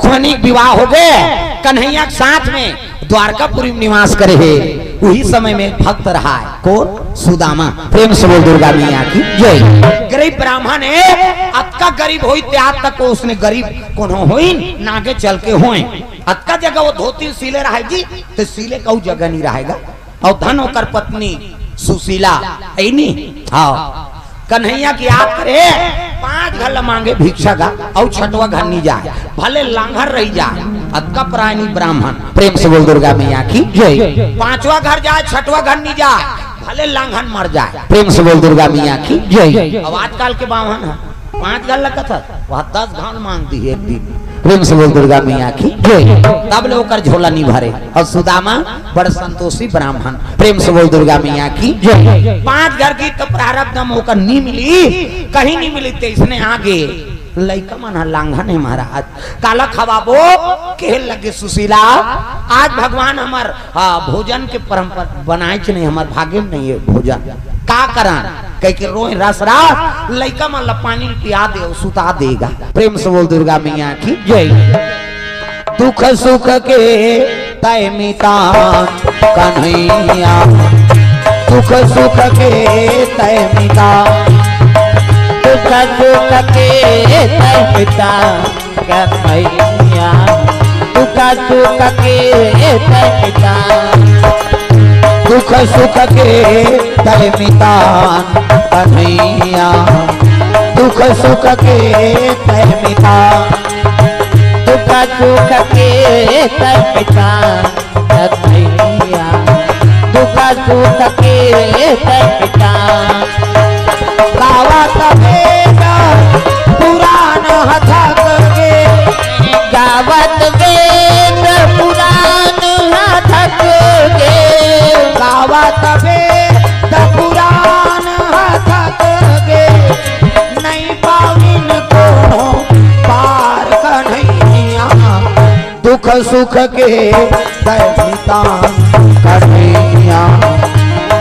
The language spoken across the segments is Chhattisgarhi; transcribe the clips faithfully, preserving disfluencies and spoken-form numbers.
खोहनी के विवाह हो गए, कन्हैया के साथ में द्वारकापुरी में निवास करे हे। उही समय में एक भक्त रहा है, कौन? सुदामा। प्रेम से बोल दुर्गा मैया की जय। गरीब ब्राह्मण है, अतका गरीब होई ते आज तक वो उसने गरीब कोनो होई ना, आगे चल के होए। अतका जगह वो धोती सिले रहे जी, तो सिले का जगह नहीं रहेगा। और धन ओकर पत्नी सुशीला, है नी? हाँ। कन्हैया के याद करे, पांच घर ल मांगे भिक्षा का, और छठवा घर नहीं जाए, भले लांघन रही जाए, अतका परायणी ब्राह्मण। प्रेम से बोल दुर्गा मैया की जय। पांचवा घर जाए, छठवा घर नहीं जाए, भले लांघन मर जाए। प्रेम से बोल दुर्गा मैया की जय। अब आजकल के बावन है, पांच घर लगत है, वह दस घर मांग दी एक दिन। प्रेम से बोल दुर्गा मैया की जय। तब ले ओकर झोला नहीं भरे। और सुदामा बड़ संतोषी ब्राह्मण। प्रेम से बोल दुर्गा मैया की जय। पांच घर की तो प्रारब्ध में ओकर नहीं मिली, कहीं नहीं मिली, ते इसने आगे लइका मन ह लांघन हे महाराज, काला खवाबो? कहे लगे सुशीला, आज भगवान हमर, हाँ, भोजन के परंपरा बनाए च नहीं, हमर भागे में नहीं है भोजन। का करन? कह के रोए रस रस, लइका मन ला पानी पिया दे, सुता देगा। प्रेम से बोल दुर्गा मैया की जय। दुख सुख के तय मितान कन्हैया, दुख सुख के तय मितान, दुख सुख के तय मितान कन्हैया, दुख सुख के तय मितान, दुख सुख के तय मितान कन्हैया, दुख सुख के तय मितान, दुख सुख के तय मितान कन्हैया, दुख सुख के तय मितान। गावत वेद पुराण ह थक गे, गावत वेद पुराण ह थक गे, गावत वेद पुराण ह थक गे, नहीं पाविन कोनो पार कन्हैया। दुख सुख के तय मितान कन्हैया,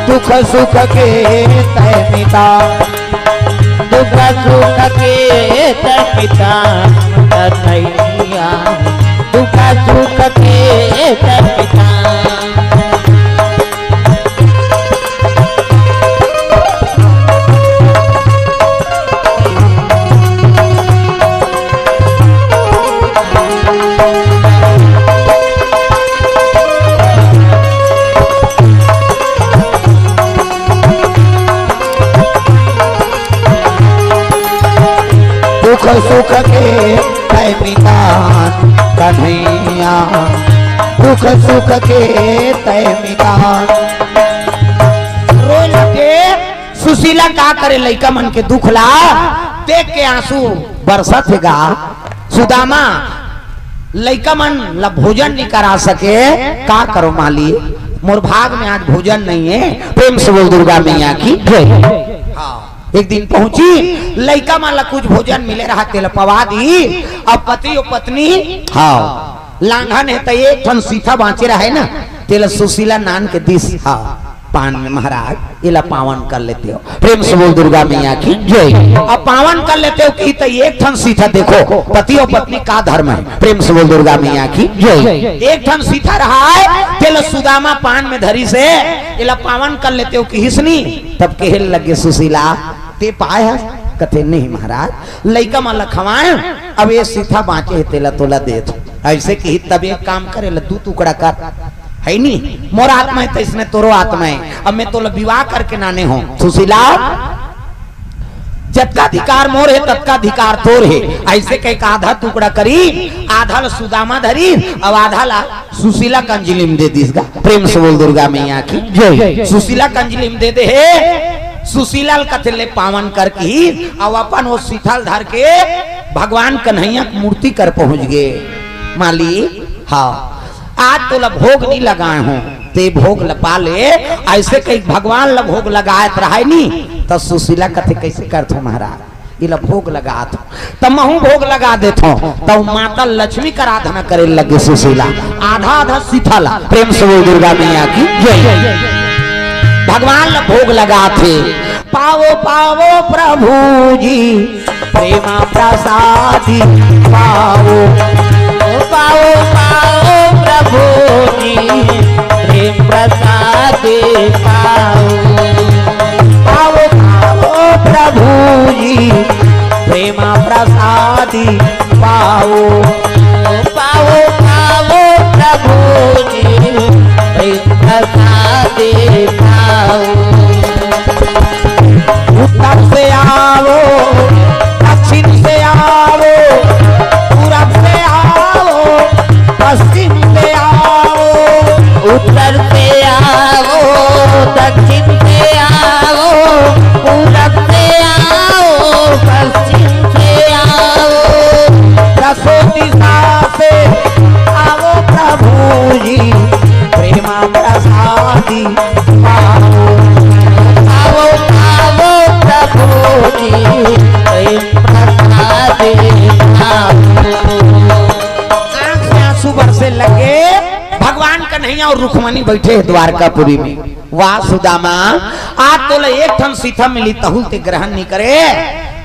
दुख सुख के तय मितान, दुख सुख के तय मितान कन्हैया, दुख सुख के तय मितान। दुख सुख के तय मितान कन्हैया, दुख सुख के तय मितान। रोए लगे। सुशीला का करे, लइका मन के दुख ला देख के आंसू बरसत हे गा। सुदामा लइका मन ला भोजन नहीं करा सके, का करो माली, मोर भाग में आज भोजन नहीं है। प्रेम से बोल दुर्गा मैया की जय। हाँ। एक दिन पहुंची, लइका मन ला कुछ भोजन मिले रहा, तेला पवा दी। अब पति और पत्नी, हाँ, लांघन हे त एक ठन सीथा बांचे रहे ना, तेला सुशीला नान के दिस, हाँ, पान में महाराज, एला पावन कर लेते हो। प्रेम से बोल दुर्गा मैया की जय। अब पावन कर लेते हो कि त एक ठन सीथा, देखो पति और पत्नी का धर्म है। प्रेम से बोल दुर्गा मैया की जय। एक ठन सीथा रहा है, तेला सुदामा पान में धरी से एला पावन कर लेते हो कि हिसनी। तब कहे लगे सुशीला, ते पाए हस? कथे, नहीं महाराज, लइका मन ल खवाए, अब ये सीथा बांचे हे, तेला तोला देत। ऐसे कही तब एक काम करे, ल दू टुकड़ा कर, है नी? मोर आत्मा है त इसने तोरो आत्मा है, अब मैं तोला विवाह करके नाने हो। सुशीला, जतका अधिकार मोर है, ततका अधिकार तोर है। ऐसे कह के आधा टुकड़ा करी, आधा ल सुदामा धरी, अब आधा ला सुशीला कंजली में दे दीस गा। प्रेम से बोल दुर्गा मैया की जय। सुशीला कंजली में दे दे हे। सुशीला ल कथे ले पावन कर की, अब अपन वो सीथा ल धर के भगवान कन्हैया की मूर्ति कर पहुंच गे। माली, हाँ, आज तोला भोग नहीं लगाए हो, ते भोग ल पा ले। ऐसे कही भगवान ल भोग लगायत रहे नी, त सुशीला कथे, कैसे करथो महाराज? इला भोग लगात हो, त महू भोग लगा देत हो। तब माता लक्ष्मी का आराधना करे लगे सुशीला, आधा आधा सीथा ला। प्रेम से बोल दुर्गा मैया की जय। भगवान ला भोग लगात हे। पावो पावो प्रभु जी, प्रेमा प्रसादी पावो। पाओ, पाओ प्रभु जी, प्रेम प्रसाद पाओ। पाओ, पाओ प्रभु जी, प्रेम प्रसाद पाओ। पाओ, पाओ प्रभु जी, प्रेम प्रसाद पाओ। उत्तर से आओ, दक्षिण से आओ, पूरब से आओ, पश्चिम से आओ। उत्तर से आओ, दक्षिण से आओ, पूरब से आओ, पश्चिम से आओ। दसों दिशा से आओ प्रभु जी, प्रेमा प्रसादी पाओ। आओ, आओ प्रभु जी, प्रेम प्रसादी पाओ। आंख से आंसू बरसे लगे। भगवान कन्हैया और रुक्मणी बैठे हैं द्वारकापुरी में। वाह सुदामा, आज तोला एक ठन सीता मिली, तहू ते ग्रहण नहीं करे।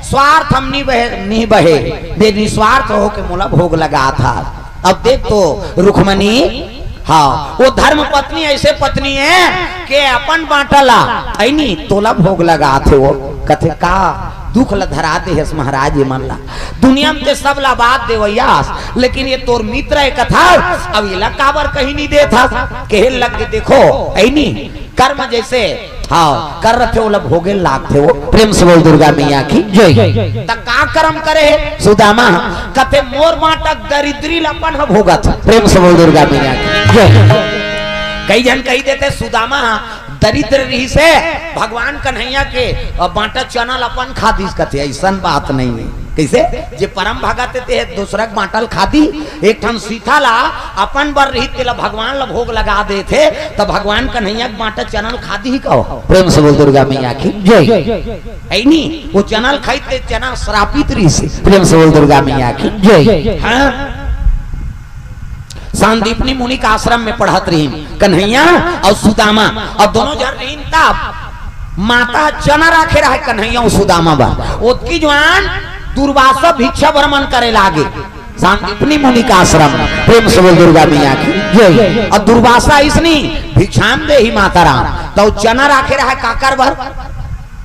स्वार्थ हम नहीं बहे, नहीं बहे, दे निस्वार्थ हो के मोला भोग लगा था। अब देख तो रुक्मणी, हाँ, वो धर्म पत्नी ऐसे पत्नी है के अपन बांटा ला, ऐनी तोला भोग लगा थे वो। कथे का दुख ला धरा दे हस महाराज ये मन ला। दुनिया में ते सब ला बात देवैयास, लेकिन ये तोर मित्र है कथा, अब इला काबर कहीं नहीं देत हस। कहे लग के देखो, ऐनी कर्म जैसे, हाँ, कर रहे थे वो ला भोगे लाग थे वो। प्रेम से बोल दुर्गा मैया की जय। त का कर्म करे हे सुदामा? कथे मोर बांटा दरिद्री ल अपन ह भोगत। प्रेम से बोल दुर्गा मैया की जय। कई झन कही देते सुदामा दरिद्र रही से भगवान कन्हैया के बांटा चना ल अपन खा दिस, कथे ऐसन बात नहीं है। कैसे? जे परम भगत हे ते दूसरा के बांटा ल खा दी, एक ठन सीता ला अपन बर रही तेला भगवान ला भोग लगा देथे, त भगवान कन्हैया के बांटा चना ल खा दी कहो। प्रेम से बोल दुर्गा मैया की जय। ऐनी वो चना ल खाई ते चना श्रापित रही से। प्रेम से बोल दुर्गा मैया की जय। हाँ? सांदीपनी मुनि का आश्रम में पढ़त रही कन्हैया और सुदामा, और दोनों जन रही तब माता चना राखे रहे कन्हैया और सुदामा बर। ओतकी जुआन दुर्वासा भिक्षा भ्रमण करे लागे सांदीपनी मुनि का आश्रम। प्रेम से बोल दुर्गा मैया की जय। और दुर्वासा इसनी भिक्षाम दे ही माता राम, तो चना राखे रहे काकर बर?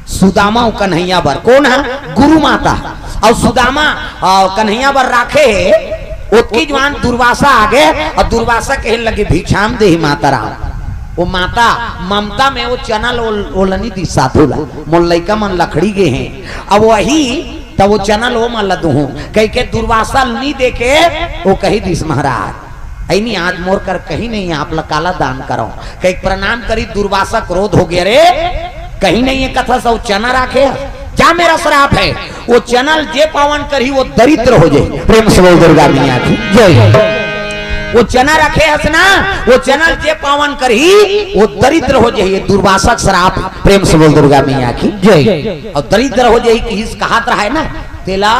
सुदामा और कन्हैया बर। कौन है? गुरु माता। और सुदामा और कन्हैया बर राखे हे। ओतकी जुआन दुर्वासा आगे और दुर्वासा कहे लगे भिक्षाम दे ही माता राम। वो माता ममता में वो चना ल ओल-, ओलनी दी साधु ला, मोर लइका मन लकड़ी गे हैं। अब वही तब वो चना ल ओमन ल दुहूं कह के दुर्वासा ल नी दे के वो कही दिस महाराज, ऐनी आज मोर कर कहीं नहीं है, आप ल काला दान करो। कह के प्रणाम करी, दुर्वासा क्रोध हो गया, रे कहीं नहीं है कथा सब चना राखे है, जा मेरा श्राप है। वो चना ल जे पावन करही वो दरिद्र हो जाए। प्रेम से बोल दुर्गा मैया की जय। वो चना रखे हस ना, वो चना ल जे पावन करही वो दरिद्र हो जाए, ये दुर्वासा के श्राप। प्रेम से बोल दुर्गा मैया की जय। और दरिद्र हो जाए कि इस कहात रहा है ना, तेला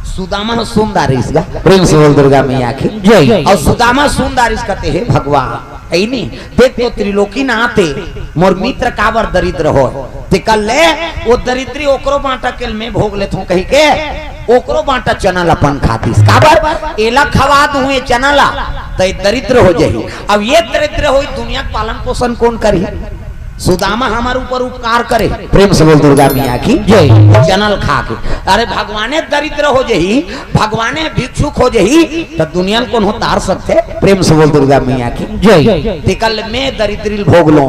सुदामा ह सुन डारिस गा। प्रेम से बोल दुर्गा मैया की जय। और सुदामा सुन डारिस कथे हे भगवान, ऐनी देख तो त्रिलोकीनाथ हे, मोर मित्र काबर दरिद्र हो, ते कर ले वो दरिद्री ओकरो बांटा के मैं भोग लेथों कही के ओकरो बांटा चना ल अपन खा दिस। काबर? एला खवा दूं ये चना ला, त ये दरिद्र हो जाही। अब ये दरिद्र होई, दुनिया के पालन पोषण कौन करही? सुदामा हमर ऊपर उपकार करे। प्रेम से बोल दुर्गा मैया की जय। चना ल खा के, अरे भगवाने दरिद्र हो जाही, भगवाने भिक्षुक हो जाही, त दुनिया ल कौन उतार सकथे? प्रेम से बोल दुर्गा मैया की जय। ते कर ले मैं दरिद्री ल भोग लो,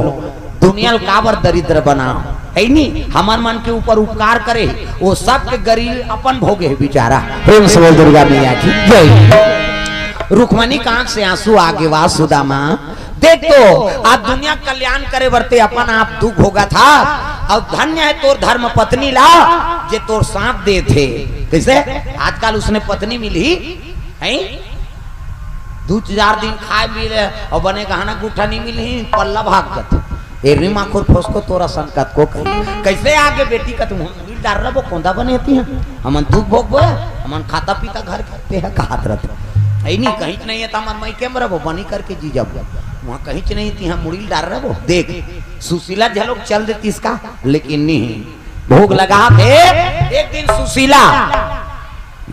दुनिया ल काबर दरिद्र बनाओ? ऐनी हमर मन के ऊपर उपकार करे, वो सब के गरीब अपन भोगे हे बेचारा। प्रेम से बोल दुर्गा मैया की जय। रुक्मणी का आंख से आंसू आ गे, वाह सुदामा। देख तो, आज दुनिया कल्याण करे बर ते अपन आप दुख भोगत हस, और धन्य है तोर धर्म पत्नी ला जे तोर साथ देथे। कैसे? आजकल उसने पत्नी मिलही, हैं? दू चार दिन खाए मिले और बने गहना गुठा नहीं मिलही, पल्ला भाग जाथे। एरी माखुर फसको तोर असन कतको कही। कैसे आगे बेटी का तुम मुड़ी ल डार रबो, कोंदा बने हती हैं, हमन दुख भोगबो, हमन खाता पीता घर करते हैं, कहात रहते। ऐनी कहीं नहीं है, तो हमर मइके में रबो, बनी करके जी जाबो। वहाँ कहीं नहीं थी, हम मुड़ी ल डार रबो। देख, सुशीला झलोक चल देती इसका, लेकिन नहीं। भोग लगा थे, एक दिन सुशीला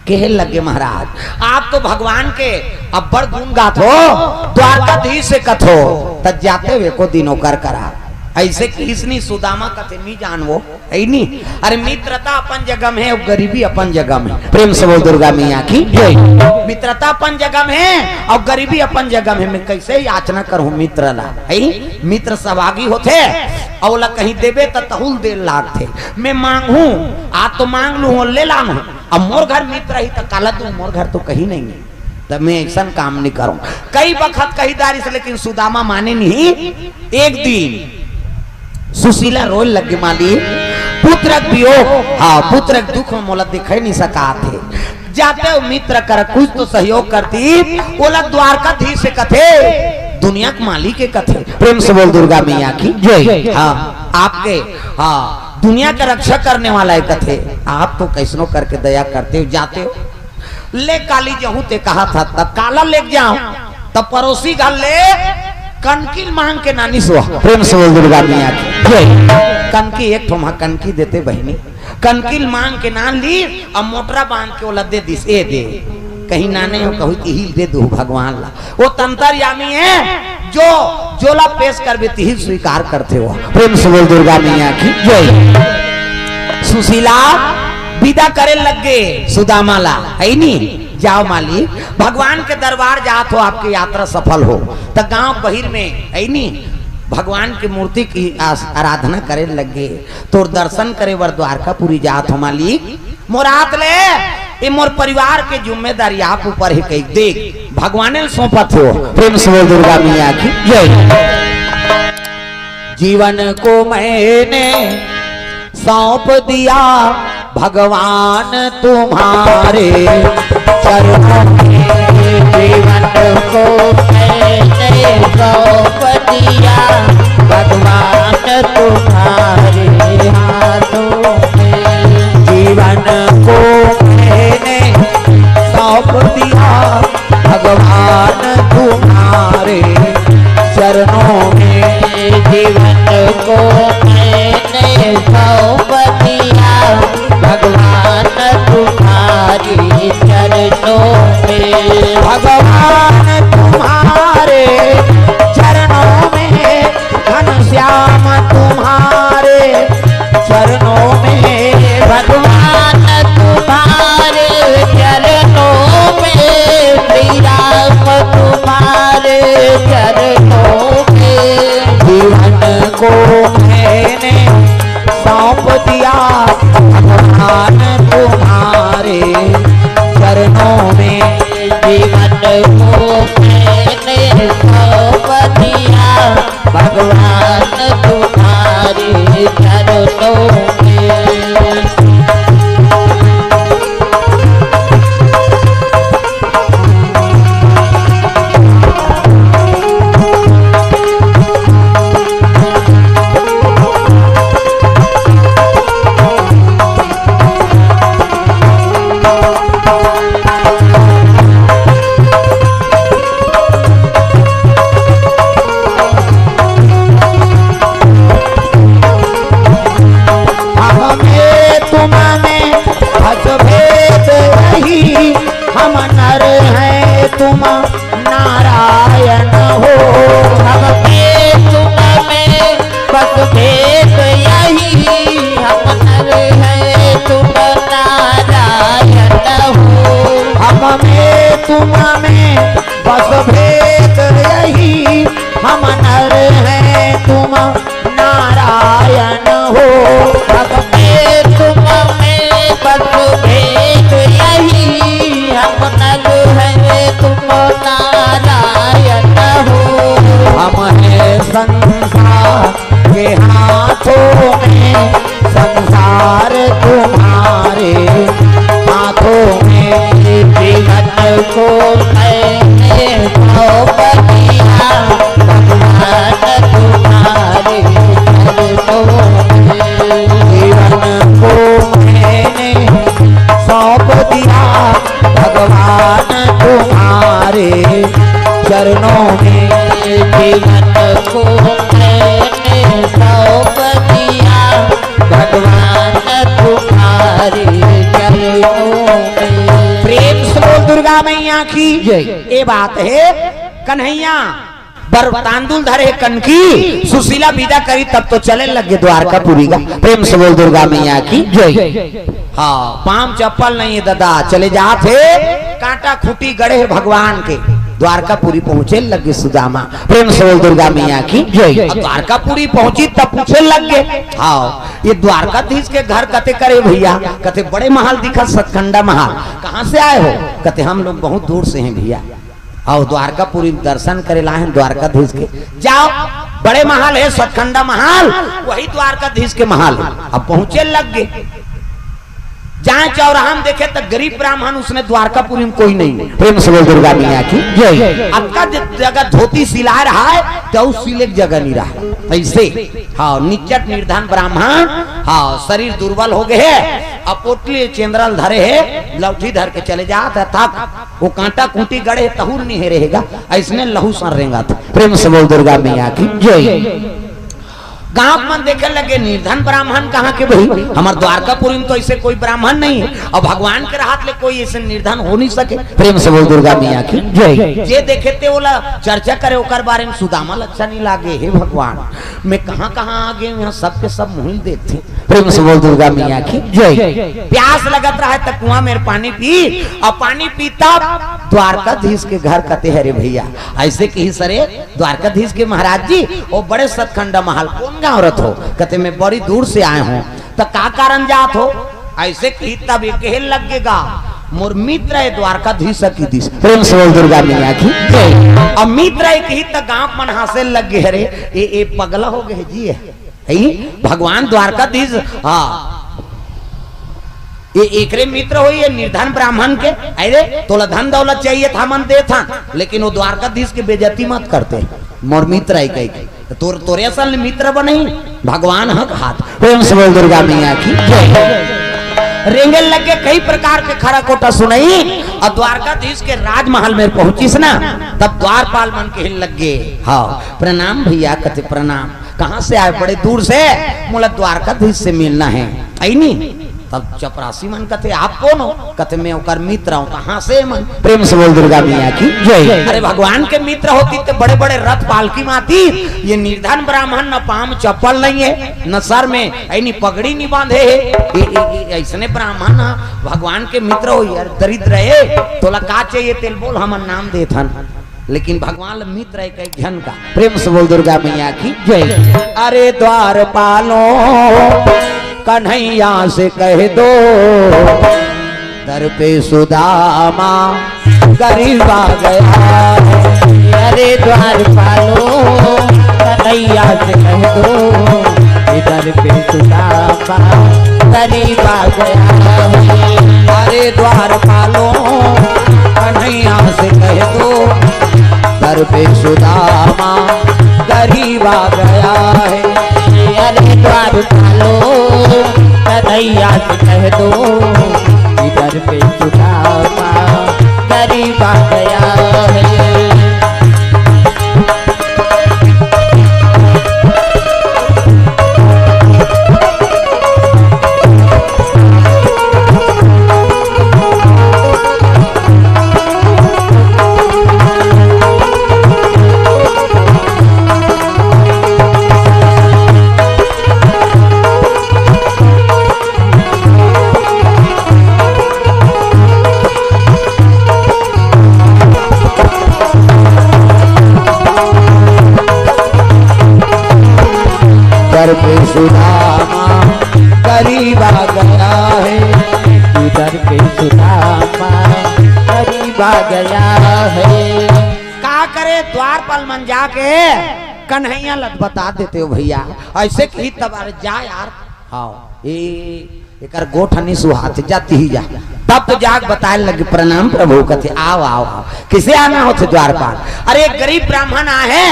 कहे लगे महाराज, आप तो भगवान के अब्बड़ गुण गाथो, द्वारकाधीश से कथो, त जातेव एको दिन ओकर करा। अइसे किहिस नहीं, सुदामा कथे, "मी जानवों।" हइ नी? अरे, मित्रता अपन जगह में हे अउ गरीबी अपन जगह में हे। प्रेम से बोल दुर्गा मैया की जय। मित्रता अपन जगह में हे अउ गरीबी अपन जगह में हे। मैं कइसे याचना करहूं मित्र ला, हइ? मित्र सहभागी होथे, अउ ओला कहीं देबे त तहू ल दे ल लागथे। मैं मांगहूं, आज तो मांग लूं, ले लानहूं। अब मोर घर मित्र ही त काला दूं, मोर घर तो कहीं नहीं हे। त मैं अइसन काम नहीं करहूं। कई बखत कहि डारिस, लेकिन सुदामा माने नहीं। एक दिन सुशीला रोए लगे, "मालिक, पुत्र के वियोग, हाँ, पुत्र के दुख में मोला दिखाई नहीं सकात हे। जातेव मित्र करा कुछ तो सहयोग करती, ओला द्वारकाधीश से कथे, दुनिया के मालिक हे कथे।" प्रेम से बोल दुर्गा मैया की जय। हाँ, आपके, हाँ, दुनिया का रक्षा करने वाला हे कथे। आप तो कइसनो करके दया करतेव, जातेव। ले काली जहूं ते कहाथा, त काला लेके जांव, त परोसी घर ले कनकी ल मांग के लानिस वो। प्रेम से बोल दुर्गा मैया की जय। कनकी एक ठो मा कनकी देते बहिनी, कनकी ल मांग के लान ली, अब मोटरा बांध के ओला दे दिस, "ए दे।" कहीं लाने हो, कहूं कि "इही ल दे दूं भगवान ला।" वो त अंतर्यामी हे, जो जोला पेश करबे तिही ल स्वीकार करथे वो। प्रेम से बोल दुर्गा मैया की जय। सुशीला बिदा करे लगे सुदामा ला, हइ नी? "जाव मालिक, भगवान के दरबार जात हो, आपके यात्रा सफल हो।" त गांव बहिर में, हइ नी, भगवान के मूर्ति की आस-, आराधना करे लगे, "तोर दर्शन करे बर द्वारकापुरी जात हो मालिक, मोर आत ले, ए मोर परिवार के जिम्मेदारी आप ऊपर हे," कहि देख, भगवाने ल सौंपत हो। प्रेम से बोल दुर्गा मैया की जय। जीवन को मैंने सौंप दिया भगवान तुम्हारे चरणों में। जीवन को मैंने सौंप दिया भगवान तुम्हारे हाथों में। जीवन को मैंने सौंप दिया भगवान तुम्हारे चरणों में। जीवन को मैंने सौंप दिया भगवान तुम्हारे चरणों में। भगवान तुम्हारे चरणों में, घनश्याम तुम्हारे चरणों में। भगवान तुम्हारे चरणों में, श्री राम तुम्हारे चरणों में। जीवन को मैंने सौंप दिया भगवान तुम्हारे चरणों में। जीवन को मैंने सौंप दिया भगवान तुम्हारे चरणों में। हमें तुम में बस भेद यही, हम नर हैं तुम नारायण हो। हमें तुम में बस भेद यही, हम नर हैं तुम नारायण हो। हम में तुम में बस भेद यही, हम नर हैं तुम नारायण हो। हम में तुम में बस भेद यही, हम नर हैं तुम नारायण हो। हम हैं संसार के हाथों में, संसार तुम्हारे हाथों में। जीवन को मैंने सौंप दिया भगवान तुम्हारे चरणों में। जीवन को मैंने सौंप दिया भगवान तुम्हारे चरणों में। जीवन को मैंने सौंप दिया भगवान तुम्हारे चरणों में। की जय। ये बात है कन्हैया। बर तांदुल धरे हे कनकी, सुशीला विदा करी तब तो चले लगे द्वारकापुरी गा। प्रेम से बोल दुर्गा मैया की जय। हाँ, पाँव चप्पल नहीं है दादा, चले जात हे, कांटा खूंटी गड़े हे भगवान के, द्वारकापुरी पहुंचे लगे सुदामा। प्रेम से बोल दुर्गा मैया की जय। अब द्वारकापुरी पहुंची तब पूछे लगे, हाँ, ये द्वारकाधीश के घर कते करे भैया? कते बड़े महल दिखा, सतखंडा महल। कहाँ से आए हो? कते हम लोग बहुत दूर से हैं भैया। आओ, द्वारकापुरी दर्शन करे ला हैं द्वारकाधीश के। जाओ, बड़े महल है सतखंडा महल, वही द्वारकाधीश के महल है। अब पहुंचे लगे, जाए चौराहा में देखे तो गरीब ब्राह्मण, उसने द्वारकापुरी में कोई नहीं है। प्रेम से बोल दुर्गा मैया की जय। अतका ज-, जगह धोती सिलाए रहा है तो उस सिले के जगह नहीं रहा है। ऐसे, हाँ, निचट निर्धन ब्राह्मण, हाँ, शरीर दुर्बल हो गए है। अब पोटली चेंद्रल धरे है, लौठी धर के चले जात है, थक वो कांटा खूंटी गड़े तहूर नहीं है रहेगा, ऐसने लहू सर रेंगा था। प्रेम से बोल दुर्गा मैया की जय। गांव मन देखे लगे, निर्धन ब्राह्मण कहाँ के भाई, हमार द्वारकापुरी में तो ऐसे कोई ब्राह्मण नहीं है, और भगवान के रहत ले कोई ऐसे निर्धन हो नहीं सके। प्रेम से बोल दुर्गा मैया की जय। जे देखे ते ओला चर्चा करे, ओकर बारे में सुदामा ल अच्छा नहीं लागे। हे भगवान, मैं कहाँ कहाँ आ गए हूँ, यहाँ सबके सब मुहिल देखते। प्रेम से बोल दुर्गा मैया की जय। प्यास लगत रहा है तो कुआं में पानी पी, और पानी पीता द्वारकाधीश के घर कते हरे भैया। ऐसे कही सरे द्वारकाधीश के महाराज जी, वो बड़े सतखंडा महल कौन गांव रथ हो? कते मैं बड़ी दूर से आए हूँ। तो का कारण जात हो? ऐसे कही तब ये कहे लगेगा, मोर मित्र है द्वारकाधीश की दिस। प्रेम से बोल दुर्गा मैया की जय। अब मित्र है कही तो गांव मन हंसे लग गए, अरे ये, ये पगला हो गए जी। है भगवान द्वारकाधीश। हाँ, ये एकरे मित्र होई, ये निर्धन ब्राह्मण के। अरे, तोला धन दौलत चाहिए था, मन दे था, लेकिन वो द्वारकाधीश के बेइज्जती मत करते। मोर मित्र है कह के। तो तोर, तोरे असल मित्र बनही, भगवान हक हाथ। प्रेम से बोल दुर्गा मैया की जय। रेंगे लगे कई प्रकार के खरा कोटा सुनई, और द्वारकाधीश के राजमहल में पहुंचिस ना, तब द्वारपाल मन कहे लगे, हाँ, प्रणाम भैया, कथे प्रणाम। कहाँ से आए? बड़े दूर से। मोला द्वारकाधीश से मिलना है, है नी? तब चपरासी मन कथे, आप कौन हो? कथे, मैं ओकर मित्र हूँ। कहाँ से मन? प्रेम से बोल दुर्गा मैया की जय। अरे, भगवान के मित्र होती तो बड़े बड़े रथ पालकी में आती। ये निर्धन ब्राह्मण, न पाँव में चप्पल नहीं है, न सर में, है नी, पगड़ी नहीं बांधे है, ये, ये, ये ऐसने ब्राह्मण ह, भगवान के मित्र हो यार, दरिद्र है, तोला का चाहिए तेल बोल, हमन नाम देथन। लेकिन भगवान ल मित्र एक, एक झन का। प्रेम से बोल दुर्गा मैया की जय। अरे द्वारपालों, कन्हैया से कह दो, दर पे सुदामा गरीब आ गया है। अरे द्वारपालों, कन्हैया से कह दो, इधर पे सुदामा गरीब आ गया है। अरे द्वारपालों, कन्हैया से कह दो, दर पे सुदामा गरीब आ गया है। अरे द्वारपालों, कन्हैया से कह दो, इधर पे सुदामा गरीब आ गया है। दर पे सुदामा गरीब आ गया है। इधर पे सुदामा गरीब आ गया है। का करे, द्वारपाल मन जाके कन्हैया ल बता देते हो भैया, ऐसे कही तब, अरे जा यार, हाँ, ए, एकर गोठ नहीं सुहात, जाती ही जा। तब तो जाग बताए लगे, प्रणाम प्रभु, कथे, आओ, आओ, आओ। किसे आना होथे द्वारपाल? अरे, एक गरीब ब्राह्मण आहे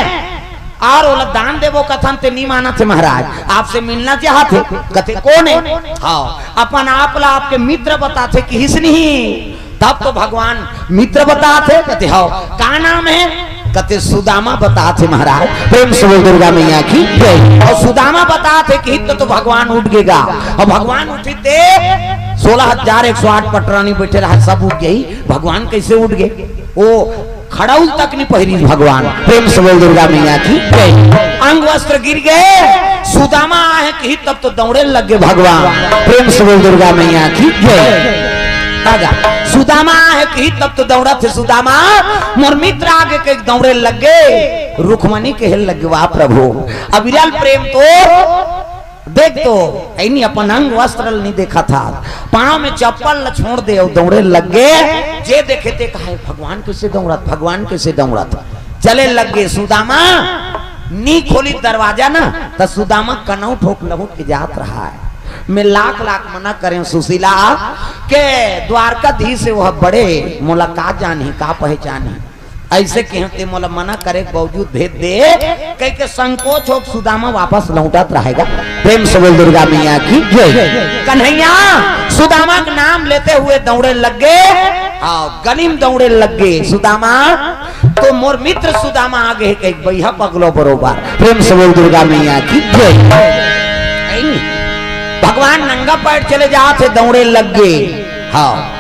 और ओला दान देबो कथन ते नहीं मानत हे महाराज, आपसे मिलना चाहत हे। कथे, कौन है? हाँ, अपन आप ला आपके मित्र बताथे, किहिस नहीं। तब तो भगवान मित्र बताथे, कथे, हाँ, का नाम है? कथे, सुदामा बताथे महाराज। प्रेम से बोल दुर्गा मैया की जय। और सुदामा बताथे कि तो, तो भगवान उठ गेगा। और भगवान उठी ते सोलह हजार एक सौ आठ पटरानी बैठे रहा, सब उठ गई। भगवान कैसे उठ गए? वो खड़ाउल तक नहीं पहिरी भगवान। प्रेम से बोल दुर्गा मैया की जय। अंग वस्त्र गिर गए, सुदामा आहे कही तब तो दौड़े लग गए भगवान। प्रेम से बोल दुर्गा मैया की जय। ताजा सुदामा आहे कही तब तो दौड़त हे सुदामा, मोर मित्र आगे के दौड़े लग गए। रुक्मणी कहे लग गए, वाह प्रभु, अविरल प्रेम तो देख तो, ऐनी अपन अंग वस्त्र ल नहीं देखा था, पांव में चप्पल ल छोड़ दे अउ दौड़े लग गे। जे देखे ते कहे, भगवान कैसे दौड़त, भगवान कैसे दौड़त। चले लग गे सुदामा, नी खोली दरवाजा ना, त सुदामा कनऊ ठोक लहुट के जात रहा है। मैं लाख लाख मना करें सुशीला के द्वारकाधीश से, वह बड़े मोला का जानी, का पहचानी। ऐसे कहे ते मोला मना करे के बावजूद भेज दे, कह के संकोच होके सुदामा वापस लौटत रहेगा। प्रेम से बोल दुर्गा मैया की जय। कन्हैया सुदामा का नाम लेते हुए दौड़े लग गे, हाँ, गली में दौड़े लग गे। सुदामा तो मोर मित्र सुदामा आगे है, कह के बइहा पगलो बरोबर। प्रेम से बोल दुर्गा मैया की जय। भगवान नंगा पैर चले जात हे, दौड़े लग गे। हाँ,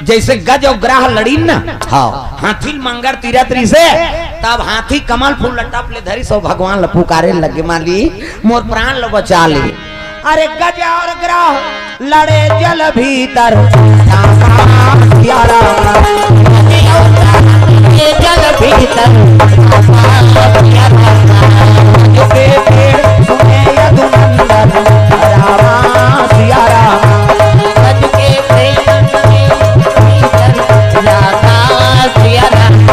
जैसे गज अउ ग्राह लड़ीन ना, हाँ, हाथी ल मंगर तीरत रिसे, तब हाथी कमल फूल ल टप ले धरिस अउ भगवान ल पुकारे लगे, माली मोर प्राण ल बचा ले। अरे गज अउ ग्राह लड़े जल भीतर, राम राम सिया राम। जल भीतर, राम राम सिया राम। के पेड़ सुने यदुनंदन, राम सिया राम। गज के प्रेम में भीतर, राम सिया राम।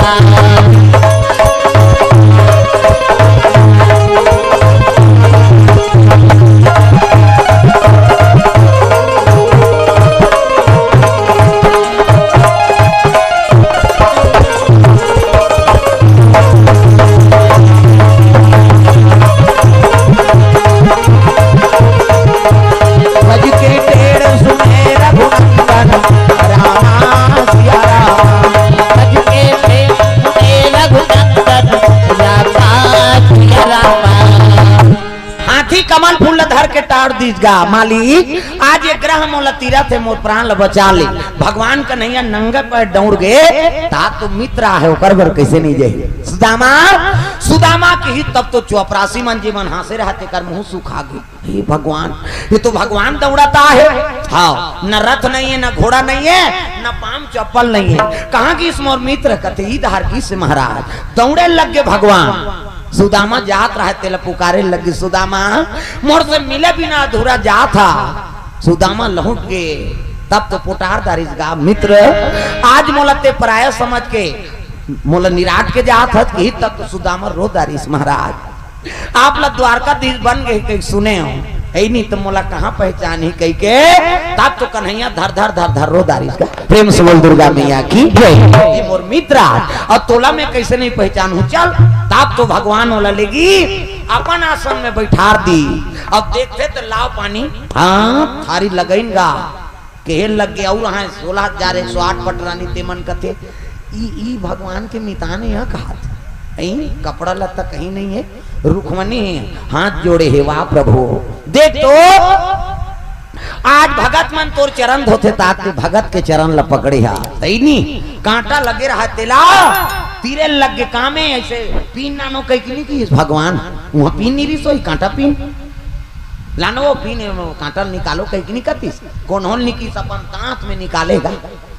गज के टेढ़ सुने रघुनंदन, रामा सिया रामा। गज के टेढ़ सुने रघुनंदन, रामा सिया रामा। हाथी कमल फूल ल धर के टार दीस गा, मालिक, आज ये ग्रह मोला तीरत हे, मोर प्राण ल बचा ले। भगवान कन्हैया नंगे पैर दौड़ गे, ता तो मित्र आहे, ओकर बर कैसे नहीं जाही? सुदामा, सुदामा कही तब तो चपरासी मन जी मन हाँसे रहत हे, तेकर मुंह सुखा गे। हे भगवान, ये तो भगवान दौड़त आहे। हाँ, न रथ नहीं है, न घोड़ा नहीं है, न पाँव चप्पल नहीं है। कहाँ गिस मोर मित्र? कथे, "ई धार गिस महाराज, दौड़े लग गे भगवान।" सुदामा जात रहा, तेला पुकारे लग गे, "सुदामा, मोर से मिले बिना अधूरा जात हा।" सुदामा लहुट गे, तब तो पुटार दारिस गा, "मित्र, आज मोला ते पराया समझ के मोला निराट के जात हस," कही तब तो सुदामा रो दारिस, महाराज, आप ला द्वारकाधीश बन गे कहि सुने हो, है नहीं तो मोला कहाँ पहचान ही कहि के, तब तो कन्हैया धर धर धर धर रो दारिस गा। प्रेम से बोल दुर्गा मैया की जय। ये मोर मित्र आय, अउ तोला मैं कैसे नहीं पहचान हूँ, चल। तब तो भगवान ओला लेगी अपन आसन में बैठार दी। अब देखते तो लाव पानी, हाँ, थारी लगइन गा। कहे लग गे, अउ रहा है सोलह हजार एक सौ आठ पटरानी, ते मन कथे, "ई, ई भगवान के मितान हे या?" कहत, "ई कपड़ा लत्ता कहीं नहीं है, रुक्मणी हाथ जोड़े हे, वाह प्रभु।" देख तो, आज भगत मन तोर चरण धोथे, तात के भगत के चरण ल पकड़े हा, सही नी? कांटा लगे रहा तेला, तीरे लग गे कामे, ऐसे पीन लानो कहि के नहीं किस भगवान, वहाँ पीन नहीं रिस होही, कांटा पीन लानो, वो पीन, वो कांटा निकालो कहि के नहीं कतिस, कोन्होल निकिस अपन दांत में निकालेगा।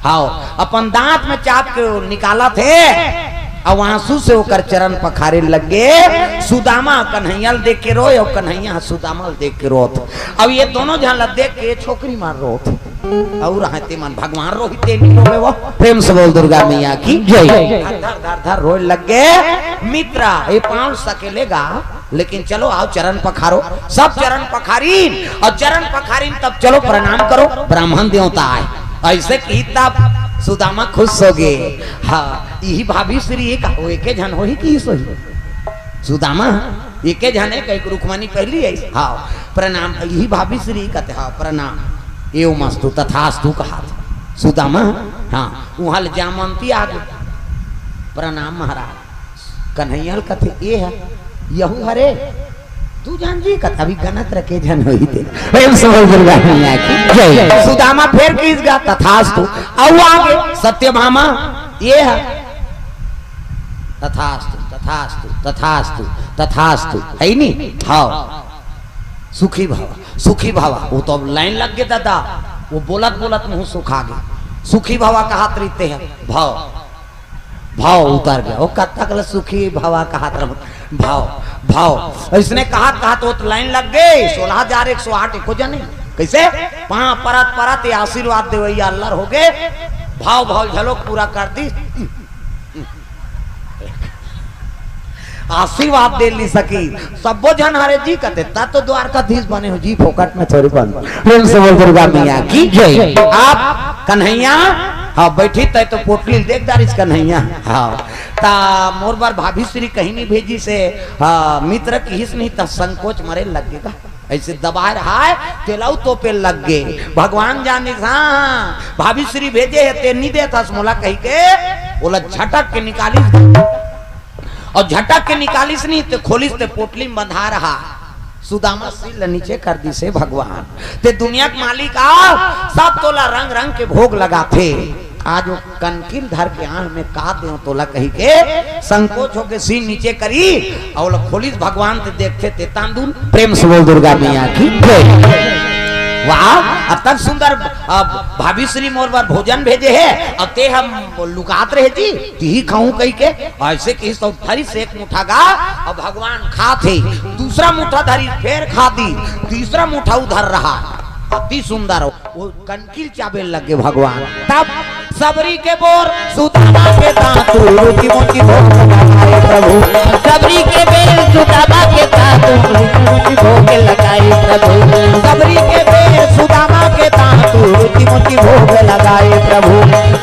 हाव, अपन दांत में चाप के निकालत हे, अउ आंसू से ओकर चरण पखारे लग गे। सुदामा कन्हैया ल देख के रोय, अउ कन्हैया ह सुदामा ल देख के रोत। अब ये दोनों झन ल देख के छोकरी मन रोत। अउ रहते मन भगवान रोही ते नहीं रोवे वो। प्रेम से बोल दुर्गा मैया की जय। धर धर धर धर रोय लग गे। मित्र, ये पाँव सकेलेगा। लेकिन चलो आओ चरण पखारो, सब चरण पखारीन अउ चरण पखारीन तब चलो प्रणाम करो, ब्राह्मण देवता आय। ऐसे की तब सुदामा खुश हो गे। हाँ, इही भाभी श्री एक, वो एके झन होही कि सोही? सुदामा एके झन हे, कहीं रुक्मणी पहली है। हाँ, प्रणाम, इही भाभी श्री कथे, हाँ, प्रणाम। एवमस्तु, तथास्तु कहा। सुदामा, हाँ, वहाँ ले जामंती आ गे। प्रणाम महाराज। कन्हैया ल कथे, "ए ह, यहू हरे?" तू जान जी कथा भी गनत रखे झन होही ते। प्रेम से बोल दुर्गा मैया की जय। सुदामा फेर किहिस गा तथास्तु। अउ आगे सत्यभामा ये है तथास्तु, तथास्तु, तथास्तु, तथास्तु, है नी? हाँ। सुखी भवा, सुखी भवा। वो तो अब लाइन लग गए दादा, वो बोलत बोलत मुंह सुखा गए। सुखी भवा कहत रहिते हैं, भव, भव उतर गया। वो कब तक ले सुखी भवा कहत रहो, भव, भव। इसने कहत कहत वो तो लाइन लग गए, सोलह हजार एक सौ आठ एको जने। कैसे? पाँव परत परत ये आशीर्वाद देवैया अल्लर हो गए, भव भव झलक पूरा कर दी। आशीर्वाद दे ली सकी। सब्बो झन हरे जी कथे, ता तो द्वारकाधीश बने हो जी, फोकट में थोड़ी बन। प्रेम से बोल दुर्गा मैया की जय। आप कन्हैया, हाँ, बैठी तय तो पोटली देख डारिस कन्हैया। हाँ, ता मोर बर भाभी श्री कहीं नहीं भेजिस हे, हाँ, मित्र किहिस नहीं ता संकोच मरे लग गे गा। ऐसे दबाए रहाय, तेला उ तोपे लग गे। भगवान जानिस, हाँ, भाभी श्री भेजे हे, ते नी देथस मोला कहि के, ओला झटक के निकालिस। अउ झटक के निकालिस नहीं, ते खोलिस ते पोटली में बंधा रहा। सुदामा सील ल नीचे कर दिस हे भगवान। ते दुनिया के मालिक आ, सब तोला रंग रंग के भोग लगाथे। आज वो कनकिल धर के आंख में का देव तोला कहि के संकोच होके सीन नीचे करी, अउ ओला खोलिस भगवान ते देखथे ते तांदुल। प्रेम से बोल दुर्गा मैया की जय। वाह, अतक सुंदर, अब भाभी श्री मोर बर भोजन भेजे हे, अब ते हम लुकात रहे जी, तिही खाऊं कहि के, ऐसे किहिस तो धरिस एक मुठा गा, अब भगवान खाथे, दूसरा मुठा धरिस फेर खा दिस, तीसरा मुठा उधर रहा, अति सुंदर। वो कनकिल चाबे लग गे भगवान। तब सबरी के बेर सुदामा के तांतु रुचि मुचि भोग लगाए प्रभु। सबरी के बेर सुदामा के तांतु रुचि मुचि भोग लगाए प्रभु। सबरी के बेर सुदामा के तांतु रुचि मुचि भोग लगाए प्रभु।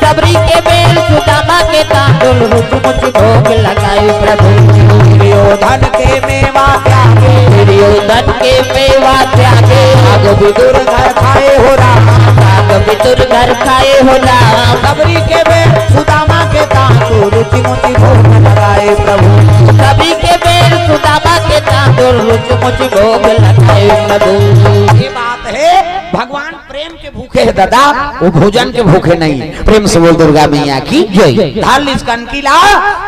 सबरी के बेर सुदामा के तांतु रुचि मुचि भोग लगाए प्रभु। दुर्योधन के मेवा त्यागे। दुर्योधन के मेवा त्यागे। आग विदुर घर खाए हो राम। आग विदुर घर खाए हो राम। सबरी के बेर सुदामा के तांतु रुचि मुचि भोग लगाए प्रभु। सबरी के बेर सुदामा के तांतु रुचि मुचि भोग लगाए प्रभु। ये बात है, भगवान प्रेम के भूखे हे दादा, वो भोजन के भूखे नहीं है। प्रेम से बोल दुर्गा मैया की जय। धर लिस कनकिल ला,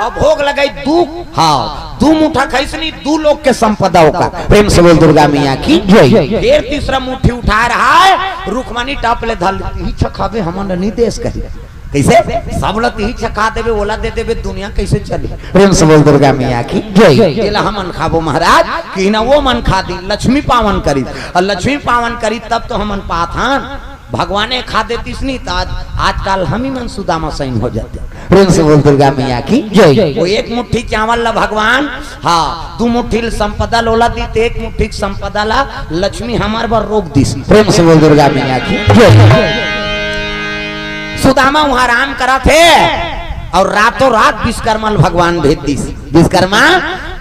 अउ भोग लगाई दू, हाँ, दू मुठा खइस नहीं, दू लोग के संपदा ओकर। प्रेम से बोल दुर्गा मैया की जय। फेर तीसरा मुट्ठी उठाए रहाय, रुक्मणी टप ले धर लिस, इही छखाबे हमन नी देस कही। कैसे? सब ला तिही छखा देबे, ओला दे देबे, दुनिया कैसे चली? प्रेम से बोल दुर्गा मैया की जय। एला हमन खाबो महाराज, कि ना वो मन खा दी, लक्ष्मी पावन करी, अउ लक्ष्मी पावन करी तब तो हमन पाथन। भगवाने खा देतिस नहीं तो आज, आजकल हम ही मन सुदामा सैन हो जाते। प्रेम से बोल दुर्गा मैया की जय। वो एक मुट्ठी चावल ला भगवान, हाँ, दू मुट्ठी ल संपदा ल ओला दिस, एक मुट्ठी के संपदा ला लक्ष्मी हमर बर रोक दिस। प्रेम से बोल दुर्गा मैया की जय। सुदामा वहां आराम करत हे अउ रातों रात विश्वकर्मा ल भगवान भेज दिस। विश्वकर्मा,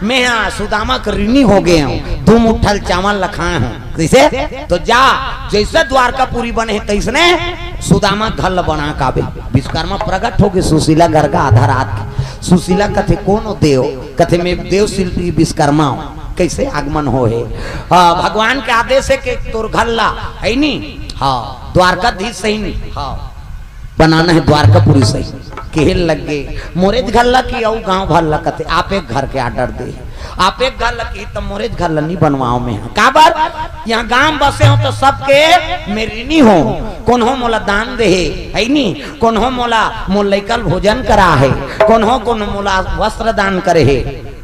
मैं हा सुदामा के ऋणी हो गए हूँ, दू मुट्ठा ल चावल ल खाए हूँ। कैसे? तो जा, जैसे द्वारकापुरी बने हे तैसने सुदामा घर ल बना काबे। विश्वकर्मा प्रगट हो गए सुशीला घर का आधा रात के। सुशीला कथे, कौन हो देव? कथे, मैं देव शिल्पी विश्वकर्मा हूँ। कैसे आगमन हो हे? हाँ, भगवान के आदेश है कि तोर घर ला, है नी? हाँ, द्वारकाधीश सही नी। हाँ, बनाना है द्वारकापुरी सही। केहे लग गे, मोरेच घर ला कि अउ गांव भर ला? कथे, आप एक घर के order दे। आप एक घर ला कि त मोरेच घर ला नी बनवाओ मैं। काबर? यहाँ गांव बसे हो तो सबके मैं ऋणी हो। कोनो मोला दान दे हे, है नी? कोनो मोला, मोर लइका ल भोजन करा हे, कोनो, कोनो मोला वस्त्र दान करे हे।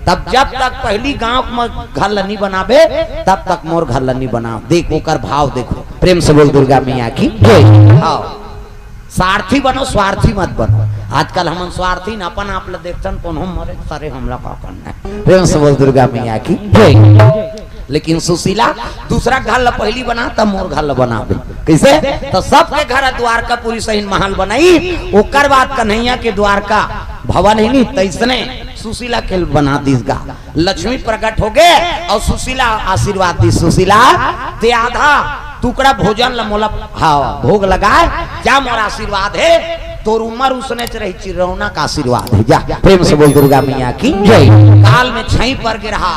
तब जब तक पहली गांव म घर ल नी बनाबे, तब तक मोर घर ल नी बनाओ। देख ओकर भाव देखो। प्रेम से बोल दुर्गा मैया की जय। हाँ। सारथी बनो, स्वार्थी मत बनो। आजकल हमन स्वार्थी न, अपन आप ल देखथन, कोनो मरे सरे हमला का करना है। प्रेम से बोल दुर्गा मैया की जय। लेकिन सुशीला दूसरा घर ल पहली बना, तब मोर घर ल बनाबे। कैसे? तो सबके घर द्वारकापुरी सही महल बनाई, ओकर बाद कन्हैया के द्वारका भवन ही नी, तैसने सुशीला के बना दिस गा। लक्ष्मी प्रकट हो गए अउ सुशीला आशीर्वाद दिस। सुशीला, ते आधा टुकड़ा भोजन ल मोला, हाँ, भोग लगाए, जा मोर आशीर्वाद हे, तोर उम्र उसनेच रही, चिरौना का आशीर्वाद हे, जा। प्रेम से बोल दुर्गा मैया की जय। काल में छई पर गे रहा,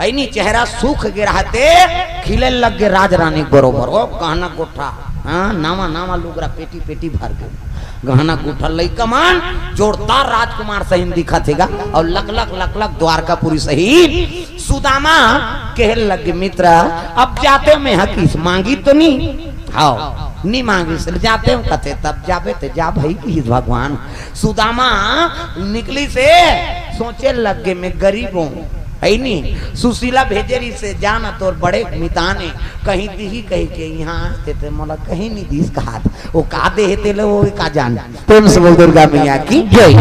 है नी, चेहरा सूख गे रहते, खिले लग गे राज रानी के बरोबर। ओ गहना गोठा, हाँ, नावा नावा लुगरा, पेटी पेटी भर गे। गहना गोठा लइका मन जोरदार राजकुमार सहीन दिखत हे गा, अउ लक लक लक लक द्वारकापुरी सहीन। सुदामा कहे लग गे, "मित्र, अब जाते में हा किस मांगी तो नी?" "हाँ, नी मांगी से जाते हो।" कथे, "तब जाबे ते जा भाई," किस भगवान। सुदामा निकली से सोचे लग गे, "मैं गरीब हूँ, है नी, सुशीला भेजे रही से जाना तोर बड़े मितान हे, कहीं दिही कही के यहाँ आते ते मोला कहीं नी दिस कहात, वो का दे हे तेले वो का जान।" प्रेम से बोल दुर्गा मैया की जय।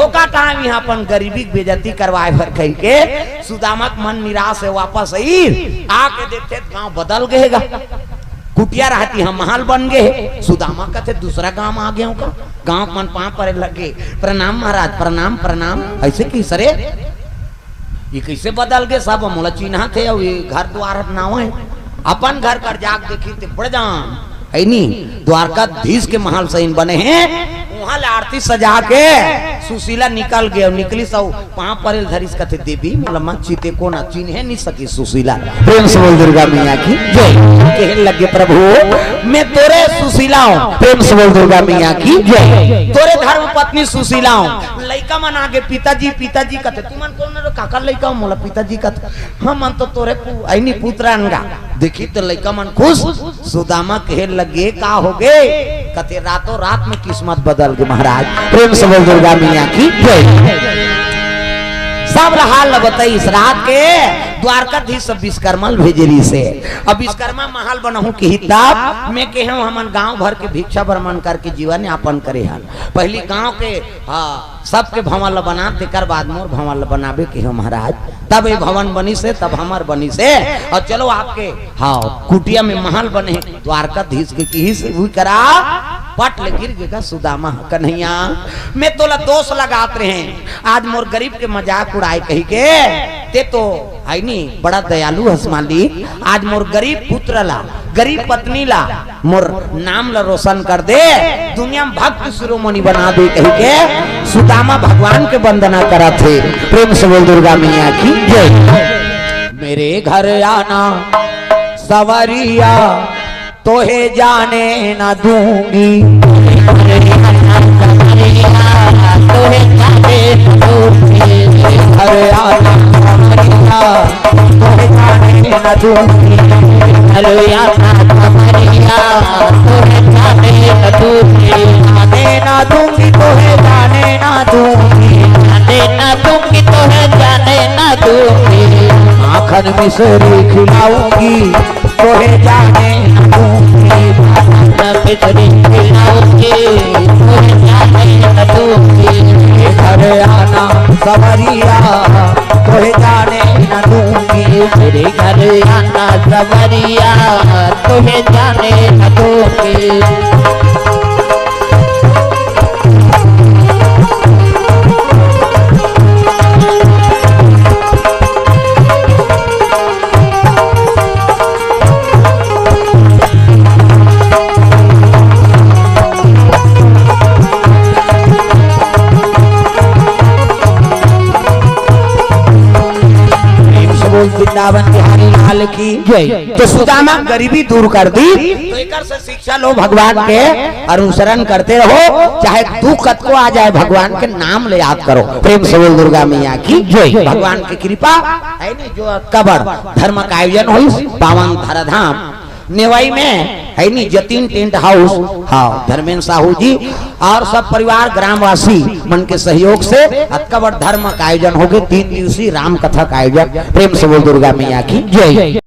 होका टाइम यहाँ अपन गरीबी के बेइज्जती करवाए भर कही के सुदामा के मन निराश हे, वापस आई, आके देखते त गांव बदल गे गा। कुटिया रहती हम महल बन गे हे। सुदामा कथे, "दूसरा गांव आ गे हो का?" गांव के मन पांव परे लग गे, "प्रणाम महाराज, प्रणाम, प्रणाम।" ऐसे की सरे, ये कैसे बदल गे सब, मोला चिन्हा थे, अउ ये घर द्वार हट नाव हे। अपन घर कर जाके देखी ते बड़ जान, है नी, द्वारकाधीश के महल सहीन बने हे। वहां ले आरती सजा के सुशीला निकल गे, अउ निकली सब पांव परेल धरिस कथे, "देवी, मोला मत चिते को ना चिन्हे नी सकी सुशीला।" प्रेम से बोल दुर्गा मैया की जय। कहे लगे, "प्रभु, मैं तोरे सुशीला हूँ।" प्रेम से बोल दुर्गा मैया की जय। "तोरे धर्म पत्नी सुशीला हूँ।" लइका मन आगे, "पिताजी, पिताजी," कथे, "तुमन कौन रो काकर लइका हो?" "मोला पिताजी," कथे, "हमन तो तोरे पु-, ऐनी पुत्र अनगा।" देखी तो लइका मन खुश। सुदामा कहे लगे, "का हो गे?" कथे, "रातों रात में किस्मत बदल गे महाराज।" प्रेम से बोल दुर्गा मैया की जय। सब हाल ल बताइस रात के। द्वारकाधीश सब विश्वकर्मा ल भेजे रहिस हे। अब विश्वकर्मा महल बनहूं किही तब मैं कहे हूं, हमन गांव भर के भिक्षा भ्रमण करके जीवन यापन करे हन। पहली गांव के, हाँ, सबके भवन ल बना, तेकर बाद मोर भवन ल बनाबे कहे हूं महाराज। तब ये भवन बनिस हे, तब हमर बनिस हे। अउ चलो आपके, हाँ, कुटिया में महल बने हे। द्वारकाधीश के किहिस हे, उही करा पट ले गिर गे गा सुदामा ह, "कन्हैया, मैं तोला दोष लगात रहें, आज मोर गरीब के मजाक उड़ाए कही के, ते तो है नी बड़ा दयालु हस मालिक, आज मोर गरीब पुत्र ला, गरीब पत्नी ला मोर नाम ला रोशन कर दे, दुनिया में भक्त शिरोमणि बना दे," कही के सुदामा भगवान के वंदना करत हे। प्रेम से बोल दुर्गा मैया की जय। "मेरे घर आना सवरिया, तोहे जाने न दूंगी।" तोहे जाने न दूंगी। "घर आना सवरिया, तोहे जाने न दूंगी।" घर आना सवरिया, तोहे जाने न दूंगी। जाने न दूंगी, तोहे जाने न दूंगी। जाने न दूंगी, तोहे जाने न दूंगी। माखन मिश्री खिलाऊंगी, तोहे जाने न दूंगी। माखन मिश्री खिलाऊंगी, तोहे जाने न दूंगी। घर आना सवरिया, तोहे जाने न दूंगी। मेरे घर आना सवरिया, तोहे जाने न दूंगी। प्रेम से बोल वृंदावन बिहारी लाल की जय। तो सुदामा गरीबी दूर कर दी, तो एकर से शिक्षा लो, भगवान के अनुसरण करते रहो, चाहे दुख कतको आ जाए, भगवान के नाम ले याद करो। प्रेम से बोल दुर्गा मैया की जय। भगवान की कृपा है नी, जो अतका बड़ धर्म का आयोजन होइस पावन धराधाम नेवाई में है नी, जतीन टेंट हाउस, हाँ, धर्मेंद्र साहू जी और सब परिवार ग्रामवासी मन के सहयोग से अतका बड़ धर्म का आयोजन होगे, तीन दिवसीय राम कथा का आयोजन। प्रेम से बोल दुर्गा मैया की जय।